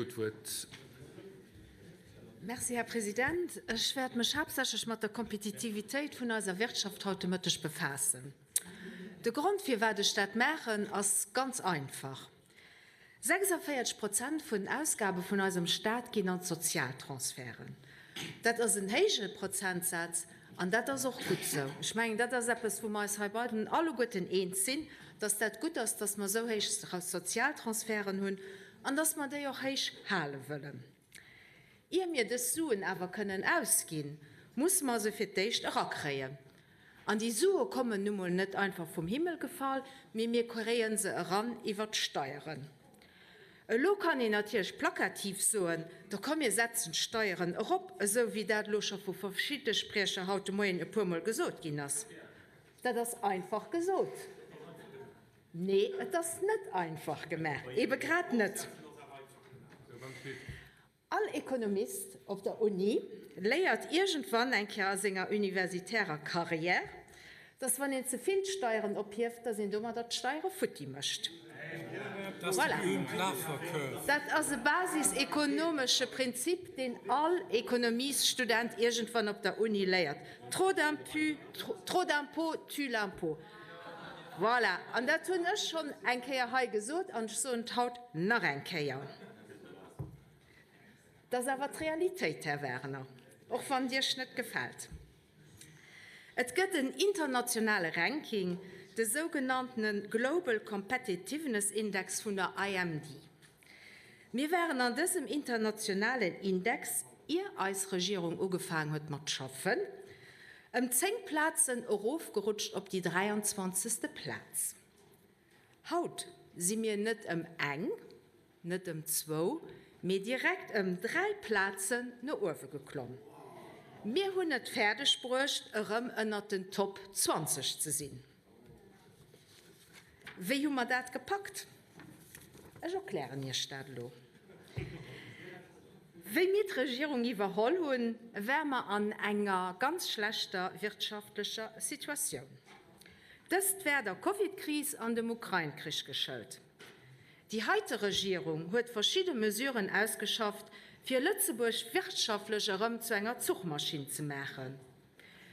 D'Wuert. Merci, Här President. Ech wäert mech haaptsächlech mat der Kompetitivitéit vun eiser Wirtschaft haut de Mëtteg befaassen. De Grond, firwat ech dat maachen, ass ganz einfach, 46 Prozent vun den Ausgabe vun eisem Stat ginn an d'Sozialtransferten. Dat ass en héije Prozentsaz an dat ass och gutt esou. Ech mengen, dat ass eppes, wou mer eis heibannen alleguerten eens sinn, dass dat gutt ass, dass mer esou héich Sozialtransferten hunn an dass mer déi och héich hale wëllen. Ier mir dës Suen awer kënnen ausginn, musse mer se fir d'éischt erakréien. An déi Sue kommen nu mol net einfach vum Himmel gefall, mee mir kréie se eran iwwert d'Steieren. Elo kann een natierlech plakativ soen, Da komm mir setzen d'Steieren erop, esou wéi dat elo scho vu verschidde Spriecher haut de Moien e puermol gesot ginn ass. Dat ass einfach gesot. Nee, et ass net einfach gemaach, ebe grad net. All Ekonomist op der Uni léiert iergendwann eng Kéier a senger universitärer Karriär, dass wann een ze vill d'Steieren ophieft, dass een domadder d'Steiere futti mécht. Voilà. Dat ass e basisekonomesche Prinzip, deen all Ekonomiesstudent iergendwann op der Uni léiert, Trop d'impôts tue l'impôt. Voilà, an dat hunn ech schonn eng Kéier hei gesot an ech soen et haut nach eng Kéier. Dat ass awer d'Realitéit, Här Werner, och wann et Iech net gefält. Et gëtt en internationale Ranking, de sougenanntene Global Competitiveness Index vun der IMD. Mir waren an dësem internationalen Index, ier eis Regierung ugefaang huet mat schaffen, ëm 10 Plazen erofgerutscht op déi 23. Plaz. Haut si mir net ëm eng, net ëm zwou, mee direkt ëm dräi Plazen no uewe geklomm. Mir hunn et fäerdeg bruecht, erëm ënnert den Top 20 ze sinn. Wéi hu mer dat gepackt? Ech erklären Iech dat elo. Wéi mir d'Regierung iwwerholl hunn, ware mer an enger ganz schlechter wirtschaftlecher Situatioun. Dëst war der Covidkris an dem Ukrain-Krich geschëlt. Déi heite Regierung huet verschidde Mesuren ausgeschafft, fir Lëtzebuerg wirtschaftlech erëm zu enger Zuchmaschinn ze maachen.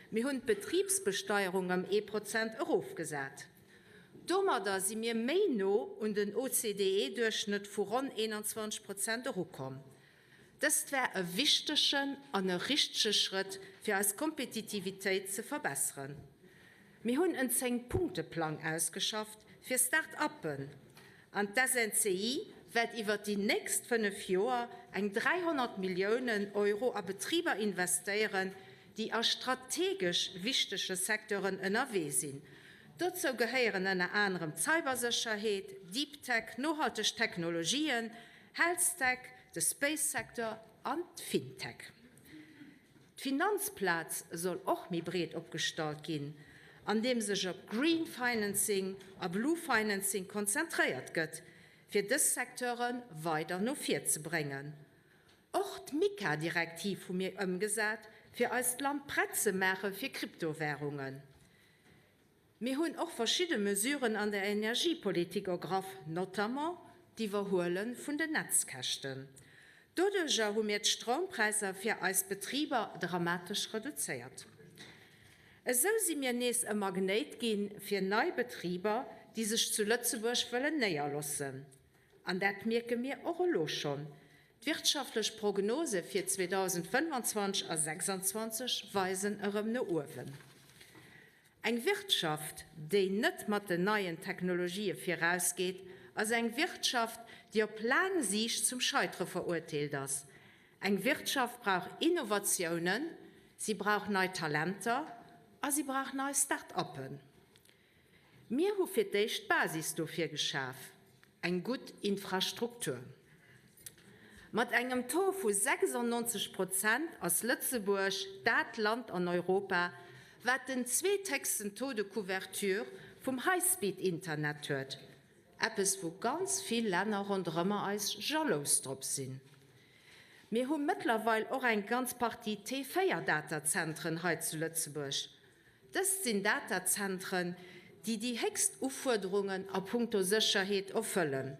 Mir hunn d'Betribsbesteierung ëm ee Prozent erofgesat. Domadder si mir méi no un den OCDE-Duerchschnëtt vu ronn 21 Prozent erukomm. Dëst war e wichtegen an e richtege Schrëtt, fir eis Kompetitivitéit ze verbesseren. Mir hunn en Zéng-Punkte-Plang ausgeschafft fir Start-uppen an d'SNCI wäert iwwert déi nächst 5 Joer eng 300 Milliounen Euro a Betriber investéieren, déi a strategesch wichtege Secteuren ënnerwee sinn. Dozou gehéieren ënner anerem d'Cybersécherheet, Deep-Tech, nohalteg Technologien, Health-Tech, de Space-Secteur an d'FinTech. D'Finanzplaz soll och méi breet opgestallt ginn, andeem sech op Green Financing a Blue Financing konzentréiert gëtt, fir dës Secteure weider no vir ze bréngen. Och d'MiCA-Direktiv hu mir ëmgesat, fir eist Land prett ze maache fir Kryptowärungen. Mir hunn och verschidde Mesuren an der Energiepolitik ergraff, notamment d'Iwwerhuele vun den Netzkäschten. Doduerjer hu mir d'Stroumpräisser fir eis Betriber dramatesch reduzéiert. Esou si mir nees e Magnéit gi fir nei Betriber, déi sech zu Lëtzebuerg wëllen néierlossen. An dat mierke mir och elo schonn, D'wirtschaftlech Prognose fir 2025 a 2026 weisen erëm no uewen. Eng Wirtschaft, déi net mat den neien Technologië virausgeet, ass eng Wirtschaft, déi op laang Siicht zum Scheitere verurteelt ass. Eng Wirtschaft brauch Innovatiounen, si brauch nei Talenter a si brauch nei Start-uppen. Mir hu fir d'éischt d'Basis dofir geschaf, eng gutt Infrastruktur. Mat engem Taux vu 96 Prozent ass Lëtzebuerg dat Land an Europa, wat den zweethéchsten Taux de couverture vum High-Speed-Internet huet, eppes wou ganz vill Länner ronderëmmer eis jalous drop sinn. Mir hu mëttlerweil och eng ganz Partie T4-Datazentren hei zu Lëtzebuerg. Dëst sinn Datazentren, déi déi héchst Ufuerderungen a punkto Sécherheet erfëllen.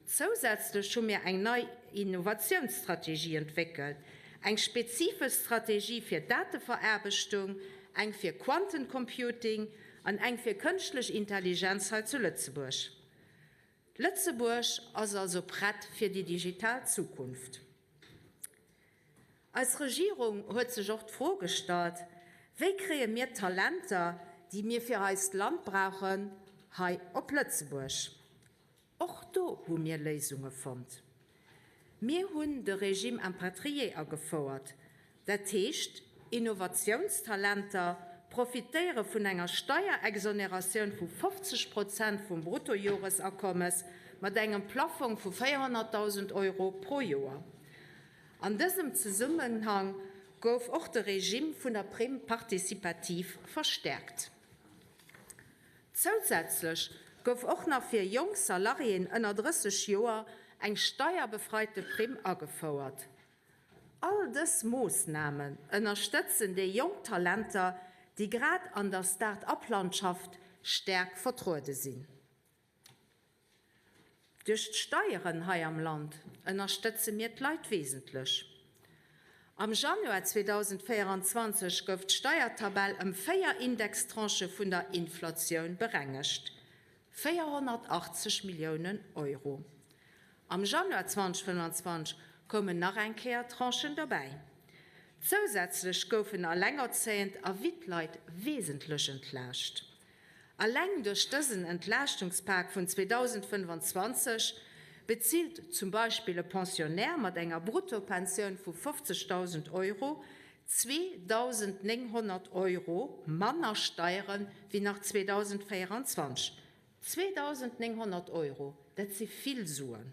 Zousätzlech hu mir eng nei Innovatiounsstrategie entwéckelt, eng spezifesch Strategie fir Dateveraarbechtung, eng fir Quantencomputing an eng fir kënschtlech Intelligenz hei zu Lëtzebuerg. Lëtzebuerg ass also prett fir déi digital Zukunft. Eis Regierung huet sech och d'Fro gestallt, Wéi kréie mir d'Talenter, déi mir fir eist Land brauchen, hei op Lëtzebuerg? Och do hu mir Léisunge fonnt. Mir hunn de Régime impatrié agefouert. Dat heescht, Innovatiounstalenter profitéiere vun enger Steierexoneratioun vu 50 Prozent vum Bruttojoresakommes mat engem Plaffong vu 400.000 Euro pro Joer. An dësem Zesummenhang gouf och de Regime vun der Prime participative verstärkt. Zousätzlech gouf och nach fir jonk Salariéen ënner 30 Joer eng steierbefreite Primm agefouert. All dës Moossnamen ënnerstëtzen déi jonk Talenter, déi grad an der Start-up-Landschaft staark vertruede sinn. Duerch d'Steieren hei am Land ënnerstëtze mir d'Leit wesentlech. Am Januar 2024 gouf d'Steiertabell ëm 4 Indextranchë vun der Inflatioun berengegt, 480 Milliounen Euro. Am Januar 2025 koumen nach eng Kéier Tranchen dobäi. Zousätzlech goufen Allengerzéiend a Wittleit wesentlech entlaascht. Alleng duerch dësen Entlaaschtungspak vun 2025 bezilt zum Beispill e Pensionnaire mat enger Bruttopensioun vu 50.000 Euro 2.900 Euro manner Steiere wéi nach 2024. 2.900 Euro, dat si vill Suen.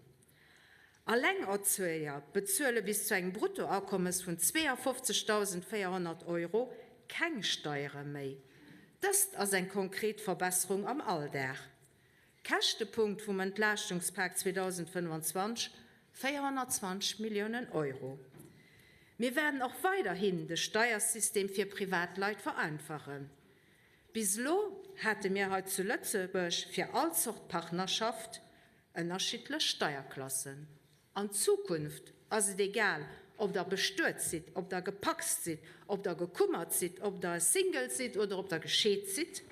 Allengerzéier bezuele bis zu engem Bruttoakommes vun 52.400 Euro keng Steiere méi. Dëst ass eng konkret Verbesserung am Alldag. Käschtepunkt vum Entlaaschtungspak 2025, 420 Milliounen Euro. Mir werden och weiderhin de Steiersystem fir Privatleit vereinfachen. Bis elo hate mir hei zu Lëtzebuerg fir all Zort Partnerschaft Ënnerschiddlech Steierklassen. An Zukunft ass et egal, ob der bestuet sidd, ob der gepacst sidd, ob der gekummert sidd, ob der Single sidd oder ob der gescheet sidd,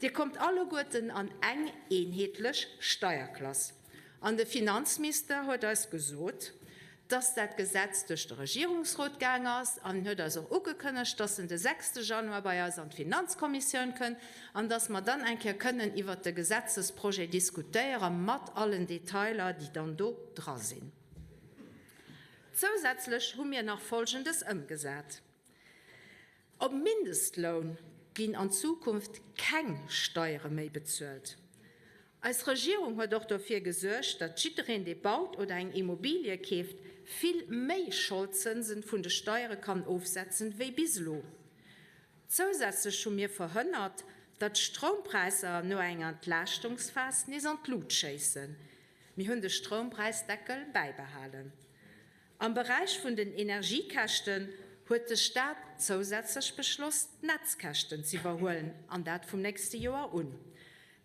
dir kommt alleguerten an eng eenheetlech Steierklass. An de Finanzmister huet eis gesot, dass dat Gesetz duerch de Regierungsrot gaang ass an en huet eis och ugekënnegt, dass en de sechste Januar bei eis an d'Finanzkommissioun kënnt an dass mer dann eng Kéier kënnen iwwert de Gesetzesprojet diskutéiere mat allen Detailer, déi dann do dra sinn. Zousätzlech hu mir nach Folgendes ëmgesat. Op Mindestloun ginn an Zukunft keng Steiere méi bezuelt. Eis Regierung huet och dofir gesuergt, datt jiddereen, dee baut oder eng Immobilie keeft, vill méi Scholdzënsen vun de Steiere kann ofsetzen, wéi bis elo. Zousätzlech hu mir verhënnert, datt d'Stroumpräisser no enger Entlaaschtungsphas nees an d'Lut schéissen. Mir hunn de Stroumpräisdeckel bäibehalen. Am Beräich vun den Energiekäschten huet de Staat zousätzlech beschloss, d'Netzkäschten z'iwwerhuelen, an dat vum nächste Joer un.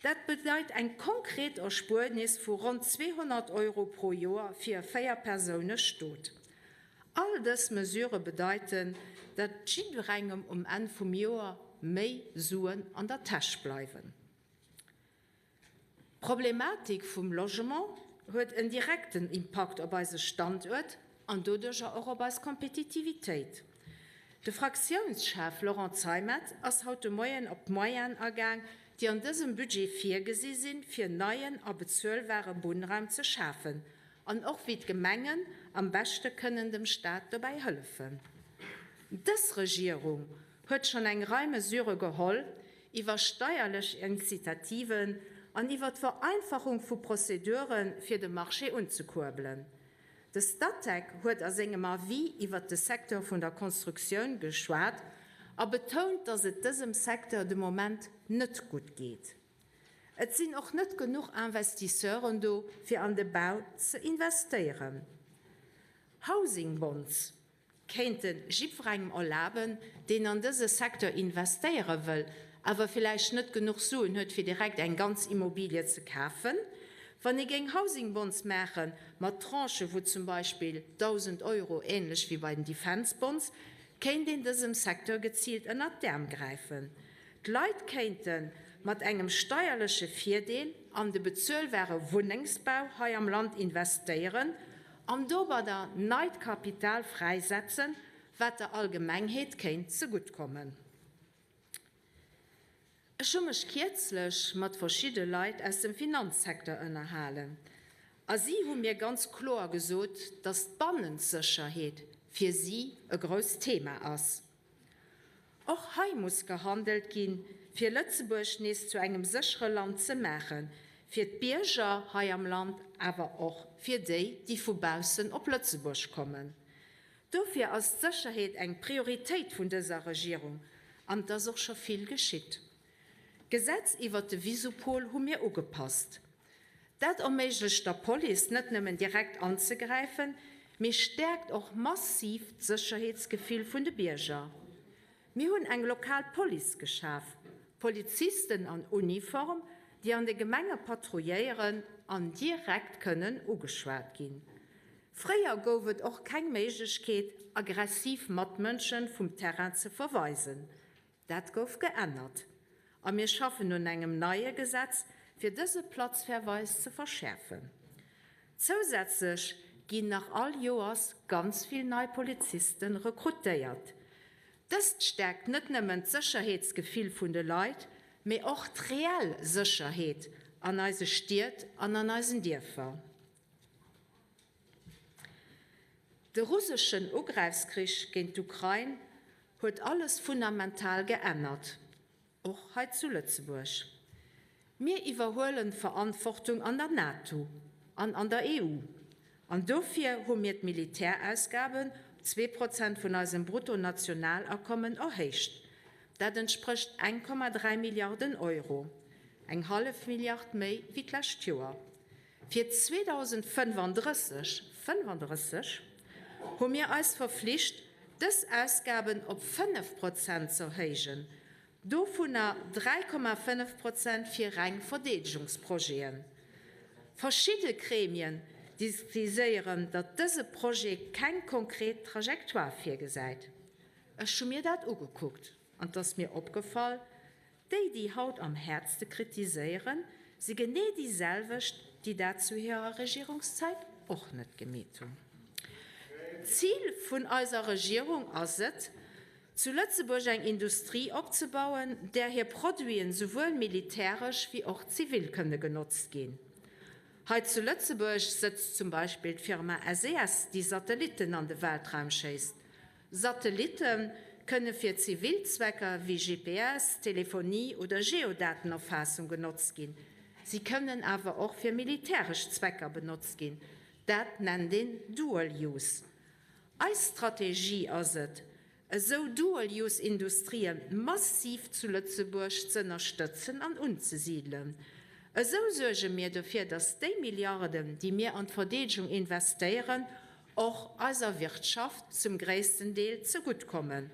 Dat bedeit eng konkret Erspuernis vu ronn 200 Euro pro Joer fir e Véier-Persoune-Stot. All dës Mesurë bedeiten, datt jidderengem um Enn vum Joer méi Suen an der Täsch bleiwen. D'Problematik vum Logement huet en direkten Impakt op eise Standuert an doduercher och op eis Kompetitivitéit. De Fraktiounschef Laurent Zeimet ass haut de Moien op d'Moyenen agaang, déi an dësem Budget virgesi sinn, fir neien a bezuelbare Wunnraum ze schafen, an och wéi d'Gemengen am beschte kënnen dem Staat dobäi hëllefen. Dës Regierung huet schonn eng Rei Mesurë geholl iwwer steierlech Incitativen an iwwer d'Vereinfachung vu Prozedure fir de Marché unzekuerbelen. De Statec huet a sengem Avis iwwert de Secteur vun der Constructioun geschwat a betount, datt et dësem Secteur de Moment net gutt geet. Et sinn och net genuch Investisseuren do, fir an de Bau ze investéieren. Housing Bonds kéinte jiddwerengem erlaben, deen an dëse Secteur investéiere wëll, awer villäicht net genuch Suen huet, fir direkt eng ganz Immobilie ze kafen. Wann ee géing Housing Bonds maache mat Tranchë vu zum Beispill 1.000 Euro, änlech wéi bei den Defence Bonds, kéint een dësem Secteur geziilt ënnert d'Äerm gräifen. D'Leit kéinte mat engem steierleche Virdeel an de bezuelbare Wunnengsbau hei am Land investéieren an domadder neit Kapital fräisetzen, wat der Allgemengheet kéint zeguttkommen. Ech hu mech kierzlech mat verschidde Leit aus dem Finanzsecteur ënnerhalen a si hu mir ganz kloer gesot, dass d'Bannensécherheet fir si e grousst Thema ass. Och hei muss gehandelt ginn, fir Lëtzebuerg nees zu engem séchere Land ze maachen, fir d'Bierger hei am Land, awer och fir déi, déi vu baussen op Lëtzebuerg kommen. Dofir ass d'Sécherheet eng Prioritéit vun dëser Regierung an et ass och scho vill geschitt. D'Gesetz iwwert de Visupol hu mir ugepasst. Dat erméiglecht der Police net nëmmen direkt anzegräifen, mee stäerkt och massiv d'Sécherheetsgefill vun de Bierger. Mir hunn eng lokal Police geschaf, Polizisten an Uniform, déi an de Gemenge patrouilléieren an direkt kënnen ugeschwat ginn. Fréier gouf et och keng Méiglechkeet, aggressiv Matmënsche vum Terrain ze verweisen. Dat gouf geännert a mir schaffen un engem neie Gesetz, fir dëse Platzverweis ze verschäerfen. Zousätzlech ginn nach all Joers ganz vill nei Poliziste rekrutéiert. Dëst stäerkt net nëmmen d'Sécherheetsgefill vun de Leit, mee och d'reell Sécherheet an eise Stied an an eisen Dierfer. De russeschen Ugräifskrich géint d'Ukrain huet alles fundamental geännert, och hei zu Lëtzebuerg. Mir iwwerhuelen Verantwortung an der NATO an an der EU. An dofir hu mir d'Militärausgaben op 2 Prozent vun eisem Bruttonationalakommen erhéicht. Dat entsprécht 1,3 Milliarden Euro, eng hallef Milliard méi wéi d'lescht Joer. Fir 2035, 35, hu mir eis verflicht, dës Ausgaben op 5 Prozent z'erhéijen, dovunner 3,5 Prozent fir reng Verdeedegungsprojeten. Verschidde Gremien diskutiséieren, datt dëse Projet keng konkret Trajectoire virgesäit. Ech hu mir dat ugekuckt an 't ass mir opgefall, Déi, déi haut am häertste kritiséieren, si genee déi selwecht, déi dat zu hirer Regierungszäit och net gemeet hunn. D'Zil vun eiser Regierung ass et, zu Lëtzebuerg eng Industrie opzebauen, där hir Produiten souwuel militäresch wéi och zivil kënne genotzt ginn. Hei zu Lëtzebuerg sëtzt zum Beispill d'Firma SES, déi Satellitten an de Weltraum schéisst. Satellitte kënne fir zivil Zwecker wéi GPS, Telefonie oder Geodatenerfaassung genotzt ginn. Si kënnen awer och fir militäresch Zwecker benotzt ginn. Dat nennt een Dual Use. Eis Strategie ass et, esou Dual-Use-Industrië massiv zu Lëtzebuerg z'ënnerstëtzen an unzesidelen. Esou suerge mir dofir, datt déi Milliarden, déi mir an d'Verdeedegung investéieren, och eiser Wirtschaft zum gréissten Deel zegutt kommen.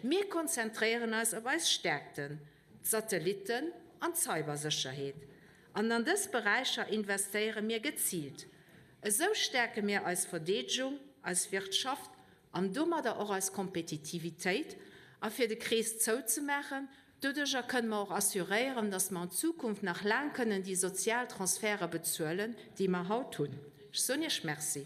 Mir konzentréieren eis op eis Stäerkten, d'Satellitten an d'Cybersécherheet. An an dës Beräicher investéiere mir geziilt. Esou stäerke mir eis Verdeedegung, eis Wirtschaft an domadder och eis Kompetitivitéit. A fir de Krees zouzemaachen, Doduercher kënne mer och assuréieren, dass mer an Zukunft nach laang kënnen déi sozial Transferte bezuelen, déi mer haut hunn. Ech soen Iech Merci.